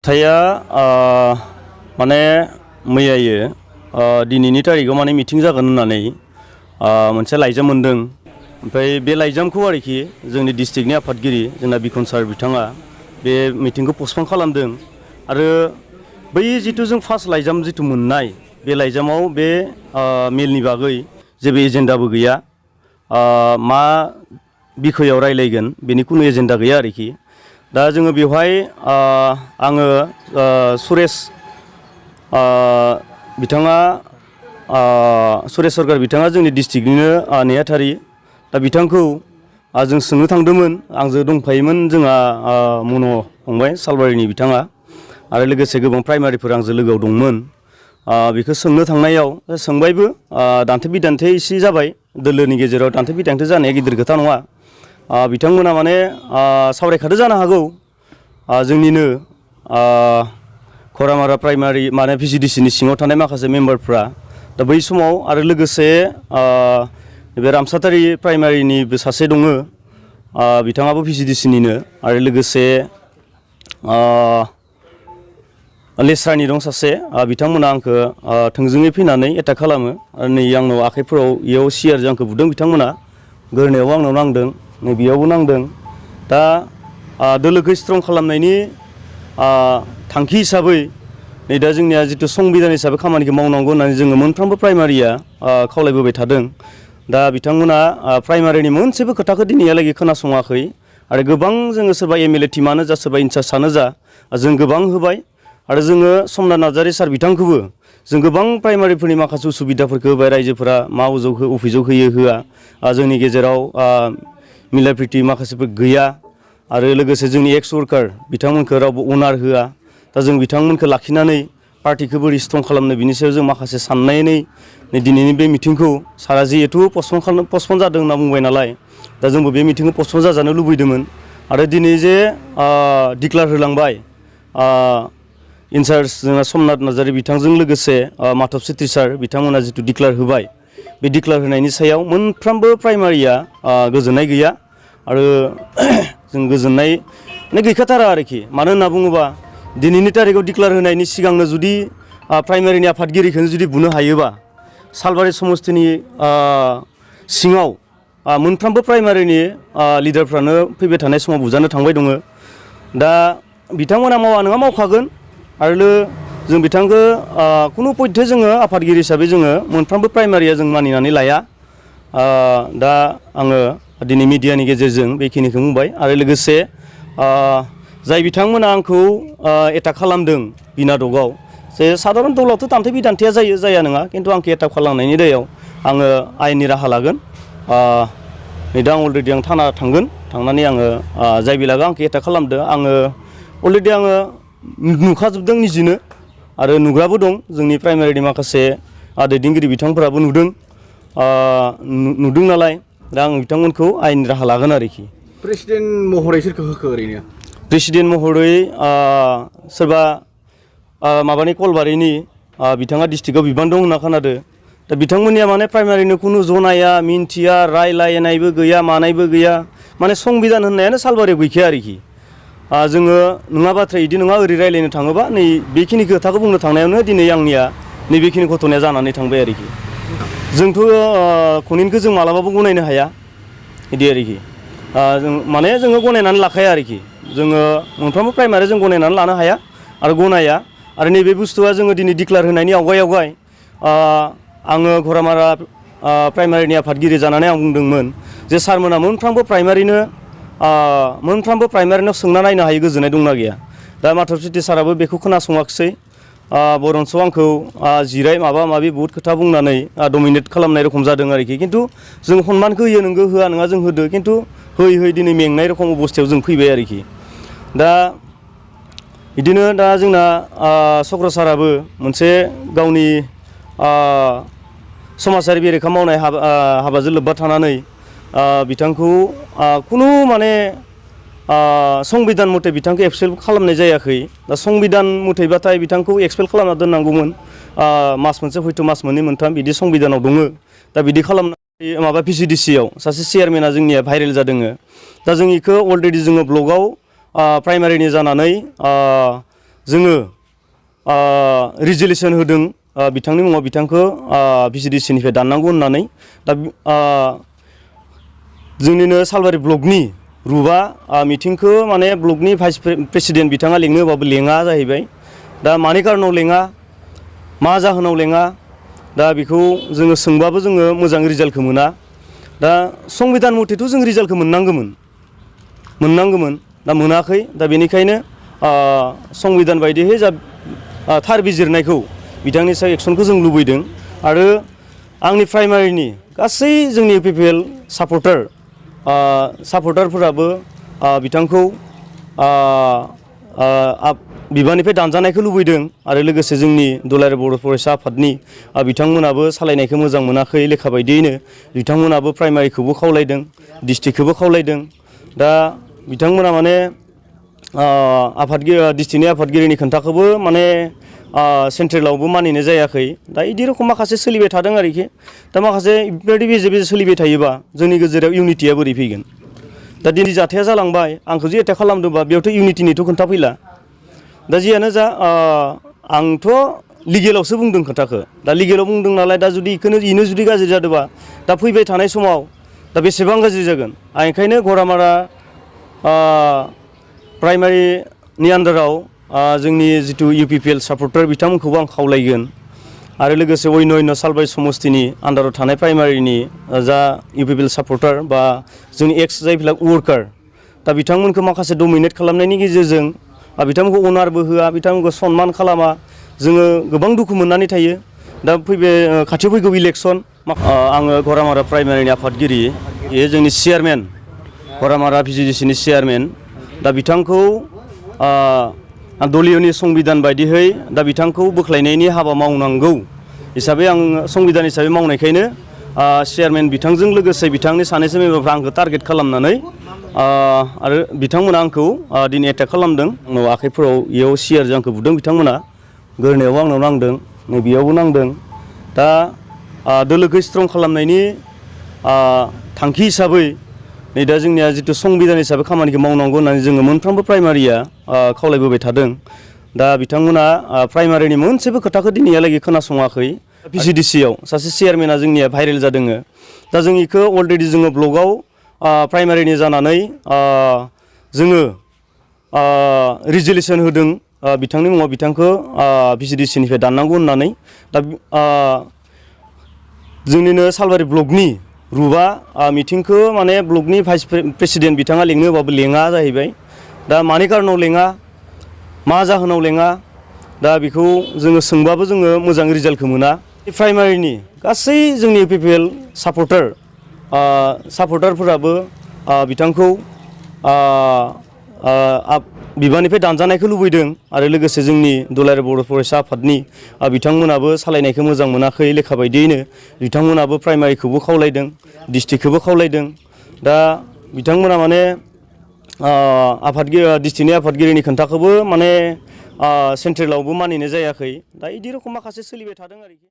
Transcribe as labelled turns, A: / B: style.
A: थाया माने मैयायो दिनैनि तारिखाव माने मिटिं जागोन होननानै मोनसे लाइजाम मोनदों। ओमफ्राय बे लाइजामखौ आरोखि जोंनि डिस्ट्रिक्टनि आफादगिरि जोंना बिखन सार बिथाङा बे मिटिंखौ पस्टपन खालामदों। आरो बै जिथु जों फार्स्ट लाइजाम जिथु मोननाय बे लाइजामाव बे मेलनि बागै जेबो एजेन्डाबो गैया, मा बिखयाव रायलायगोन बेनि खुनु एजेन्डा गैया आरोखि। दा जोङो बेवहाय आङो सुरेश बिथाङा सुरेश सरकार बिथाङा जोंनि डिस्ट्रिक्टनिनो नेहाथारि। दा बिथांखौ जों सोंनो थांदोंमोन, आंजों दंफायोमोन जोंहा मन' फंबाय सालबारिनि बिथाङा आरो लोगोसे गोबां प्राइमारिफोर आंजों लोगोआव दंमोन। बेखौ सोंनो थांनायाव सोंबायबो, दान्थे बिदान्थे एसे जाबाय, दोलोनि गेजेराव दान्थे बिदान्थे जानाया गिदिर खोथा नङा। बिथांमोना माने सावरायखादो जानो हागौ जोंनिनो खरामारा प्राइमारि माने भिसिडिसिनि सिङाव थानाय माखासे मेम्बारफ्रा दा बै समाव आरो लोगोसे बे रामसातारि प्राइमारिनिबो सासे दङ, बिथाङाबो भिसिडिसिनिनो आरो लोगोसे लेस्रानि दं सासे। बिथांमोना आंखौ थोंजोङै फैनानै एटाक खालामो आरो नै आंनाव आखाइफोराव इयाव सियारजों आंखौ बुदों बिथांमोना, गोरनायावबो आंनाव नांदों, नै बेयावबो नांदों। दा दोलोखौ स्ट्रं खालामनायनि थांखि हिसाबै नै दा जोंनिया जिथु संबिधान हिसाबै खामानिखौ मावनांगौ होननानै जोङो मोनफ्रोमबो प्राइमारिया खावलायबोबाय थादों। दा बिथांमोना प्राइमारिनि मोनसेबो खोथाखौ दिनैहालागै खोनासङाखै आरो गोबां जोङो सोरबा एमएलए टिमानो जा सोरबा इनचार्जआनो जा जों गोबां होबाय आरो जोङो समनाथ नार्जारि सार बिथांखौबो जों गोबां प्राइमारिफोरनि माखासे उसुबिदाफोरखौ होबाय, रायजोफोरा मा अभियोग होयो होआ, जोंनि गेजेराव मिला प्रिति माखासेफोर गैया आरो लोगोसे जोंनि एक्स वर्कार बिथांमोनखौ रावबो अनार होआ। दा जों बिथांमोनखौ लाखिनानै पार्टिखौ बोरै स्ट्रं खालामनो बिनि सायाव जों माखासे साननानै नै दिनैनि बे मिटिंखौ सारा जिहेथु पस्टपन जादों होनना बुंबाय नालाय, दा जोंबो बे मिटिंखौ पस्टपन जाजानो लुबैदोंमोन। आरो दिनै जे डिक्लार होलांबाय इनचार्ज जोंना समनाथ नार्जारि बिथांजों लोगोसे माधब सेत्रि सार बिथांमोना जिथु डिक्लार होबाय, बे डिक्लार होनायनि सायाव मोनफ्रोमबो प्राइमारिया गोजोननाय गैया आरो जों गोजोननाय गैखाथारा आरोखि। मानो होनना बुङोबा दिनैनि तारिखाव डिक्लार होनायनि सिगांनो जुदि प्राइमारिनि आफादगिरिखौनो जुदि बुनो हायोबा, सालबारि समस्तिनि सिङाव मोनफ्रोमबो प्राइमारिनि लिडारफ्रानो फैबाय थानाय समाव बुजानो थांबाय दङ। दा बिथांमोना मावा नङा मावखागोन आरो जों बिथांखौ खुनु पय्थे जोङो आफादगिरि हिसाबै जोङो मोनफ्रोमबो प्राइमारिया जों मानिनानै लाया। दा आङो दिनै मिडियानि गेजेरजों बेखिनिखौ बुंबाय आरो लोगोसे जाय बिथांमोना आंखौ एटाक खालामदों बिनादकआव, जे साधारन दलावथ' दान्थे बिदान्थेया जायो, जाया नङा, खिन्थु आंखौ एटाक खालामनायनि दायाव आङो आयेननि राहा लागोन। नै दा अलरेडि आं थाना थांगोन, थांनानै आङो जाय बेलागा आंखौ एटाक खालामदों आङो अलरेडि आङो नुखाजोबदों निजिनो आरो नुग्राबो दं, जोंनि प्राइमारिनि माखासे दैदेनगिरि बिथांफोराबो नुदों नालाय, दा आं बिथांमोनखौ आयेननि राहा लागोन आरोखि।
B: प्रेसिडेन्ट महरै सोरखौ होखो ओरैनो?
A: प्रेसिडेन्ट महरै सोरबा माबानि कलबारिनि बिथाङा डिस्ट्रिक्टआव बिबान दं होनना खोनादों। दा बिथांमोननिया माने प्राइमारिनो खुनु जनाया मिन्थिया, रायलायनायबो गैया, मानायबो गैया, माने संबिधान होननायानो सालबारियाव गैखाया आरोखि। जोङो नङा बाथ्रा बिदि नङा ओरै रायलायनो थाङोबा नै बेखिनि खोथाखौ बुंनो थांनायावनो दिनै आंनिया नैबेखिनि घटनाया जानानै थांबाय आरोखि। जोंथ' खनिनखौ जों मालाबाबो गनायनो हाया बिदि आरोखि। जों माने जोङो गनायनानै लाखाया आरोखि। जोङो मोनफ्रोमबो प्राइमारि जों गनायनानै लानो हाया आरो गनाया। आरो नैबे बुस्थुआ जोङो दिनै डिक्लार होनायनि आवगाय आङो घरामारा प्राइमारिनि आफादगिरि जानानै आं बुंदोंमोन जे सारमोना मोनफ्रोमबो प्राइमारिनाव सोंना नायनो हायो गोजोननाय दंना गैया। दा माधब सेत्रि साराबो बेखौ खोनासङाखिसै, बरन्स आंखौ जिराय माबा माबि बहुद खोथा बुंनानै डमिनेट खालामनाय रखम जादों आरोखि। खिन्थु जों सनमानखौ होयो, नोंगौ होआ नङा जों होदो, खिन्थु होयै दिनै मेंनाय रखम अबस्थायाव जों फैबाय आरोखि। दा बिदिनो दा जोंना चक्र साराबो मोनसे गावनि समाजारि बेरेखा मावनाय हाबाजों लोब्बा थानानै बिथांखौ खुनु माने संबिधान मथे बिथांखौ एक्सपेल खालामनाय जायाखै। दा संबिधान मथेबाथाय बिथांखौ एक्सपेल खालामना दोननांगौमोन, मास मोनसे हयथ' मास मोननै मोनथाम बिदि संबिधानाव दङ। दा बिदि खालामनानै माबा भिसिडिसिआव सासे चेयारमेना जोंनिया भाइरेल जादों। दा जों बेखौ अलरेडि जोङो ब्लगाव प्राइमारिनि जानानै जोङो रिजलिउसन होदों बिथांनि मुङाव बिथांखौ भिसिडिसिनिफ्राय दाननांगौ होननानै। दा जोंनिनो सालबारि ब्लकनि रुपआ मिटिंखौ माने ब्लकनि भाइस प्रेसिडेन्ट बिथाङा लिंनो होबाबो लेङा जाहैबाय। दा मानि कारनाव लेङा, मा जाहोनाव लेङा, दा बेखौ जोङो सोंबाबो जोङो मोजां रिजाल्टखौ मोना। दा संबिधान मथेथ' जों रिजाल्टखौ मोननांगौमोन, दा मोनाखै। दा बेनिखायनो संबिधान बायदियै जा थार बिजिरनायखौ बिथांनि सायाव एक्सनखौ जों लुबैदों। आरो आंनि प्राइमारिनि गासै जोंनि UPPL सापर्टारफोराबो बिथांखौ बिबाननिफ्राय दानजानायखौ लुबैदों। आरो लोगोसे जोंनि दुलाराय बर' फरायसा आफादनि बिथांमोनाबो सालायनायखौ मोजां मोनाखै लेखा बायदियैनो। बिथांमोनाबो प्राइमारिखौबो खावलायदों, डिस्ट्रिक्टखौबो खावलायदों। दा बिथांमोना माने डिस्ट्रिक्टनि आफादगिरिनि खोन्थाखौबो माने सेन्ट्रेलावबो मानिनाय जायाखै। दा बिदि रखम माखासे सोलिबाय थादों आरोखि। दा माखासे बेफोरबायदि बेजे सोलिबाय थायोबा जोंनि गेजेराव इउनिटिया बोरै फैगोन? दा दिनै जाथाया जालांबाय, आंखौ जे एटेक खालामदोंबा बेयावथ' इउनिटिनिथ' खोन्था फैला। दा जियानो जा आंथ' लिगेलावसो बुंदों खोथाखौ। दा लिगेलाव बुंदों नालाय, दा जुदि इनो जुदि गाज्रि जादोंबा दा फैबाय थानाय समाव दा बेसेबां गाज्रि जागोन। आं ओंखायनो घरामारा प्राइमारिनि आन्दाराव जोंनि जिथु UPPL सापर्टार बिथांमोनखौबो आं खावलायगोन। आरो लोगोसे अन्य सालबारि समस्तिनि आन्दाराव थानाय प्राइमारिनि जा UPPL सापर्टार बा जोंनि जायफोरा वर्कार, दा बिथांमोनखौ माखासे डमिनेट खालामनायनि गेजेरजों बिथांमोनखौ अनारबो होआ, बिथांमोनखौ सनमान खालामा। जोङो गोबां दुखु मोननानै थायो। दा खाथियाव फैगौ इलेक्सन। आङो घरामारा प्राइमारिनि आफादगिरि, बेयो जोंनि चेयारमेन, घरामारा भिसिडिसिनि चेयारमेन। दा बिथांखौ दलियनि संबिधान बायदियै दा बिथांखौ बोख्लायनायनि हाबा मावनांगौ हिसाबै आं संबिधान हिसाबै मावनायखायनो चेयारमेन बिथांजों लोगोसे बिथांनि सानैसो मेम्बारफ्रा आंखौ टारगेट खालामनानै आरो बिथांमोना आंखौ दिनै एटेक खालामदों। आंनाव आखाइफोराव इयाव सियारजों आंखौ बुदों बिथांमोना, गोरनायावबो आंनाव नांदों, नैबेयावबो नांदों। दा दोलोखौ स्ट्रं खालामनायनि थांखि हिसाबै नै दा जोंनिया जिथु संबिधान हिसाबै खामानिखौ मावनांगौ होननानै जोङो मोनफ्रोमबो प्राइमारिया खावलायबोबाय थादों। दा बिथांमोना प्राइमारिनि मोनसेबो खोथाखौ दिनैहालागै खोनासङाखै। भिसिडिसियाव सासे चेयारमेना जोंनिया भाइरेल जादों। दा जों बेखौ अलरेडि जोङो ब्लकआव प्राइमारिनि जानानै जोङो रिजलिउसन होदों बिथांनि मुङाव बिथांखौ भिसिडिसिनिफ्राय दाननांगौ होननानै। दा जोंनिनो सालबारि ब्लकनि रुपआ मिटिंखौ माने ब्लकनि भाइस प्रेसिडेन्ट बिथाङा लिंनो होबाबो लेङा जाहैबाय। दा मानि कारनाव लेङा, मा जाहोनाव लेङा, दा बेखौ जोङो सोंबाबो जोङो मोजां रिजाल्टखौ मोना। प्राइमारिनि गासै जोंनि UPPL सापर्टारफोराबो बिथांखौ बिबाननिफ्राय दानजानायखौ लुबैदों। आरो लोगोसे जोंनि दुलाराय बर' फरायसा आफादनि बिथांमोनाबो सालायनायखौ मोजां मोनाखै लेखा बायदियैनो। बिथांमोनाबो प्राइमारिखौबो खावलायदों, डिस्ट्रिक्टखौबो खावलायदों। दा बिथांमोना माने डिस्ट्रिक्टनि आफादगिरिनि खोन्थाखौबो माने सेन्ट्रेलावबो मानिनाय जायाखै। दा बिदि रखम माखासे सोलिबाय थादों आरोखि।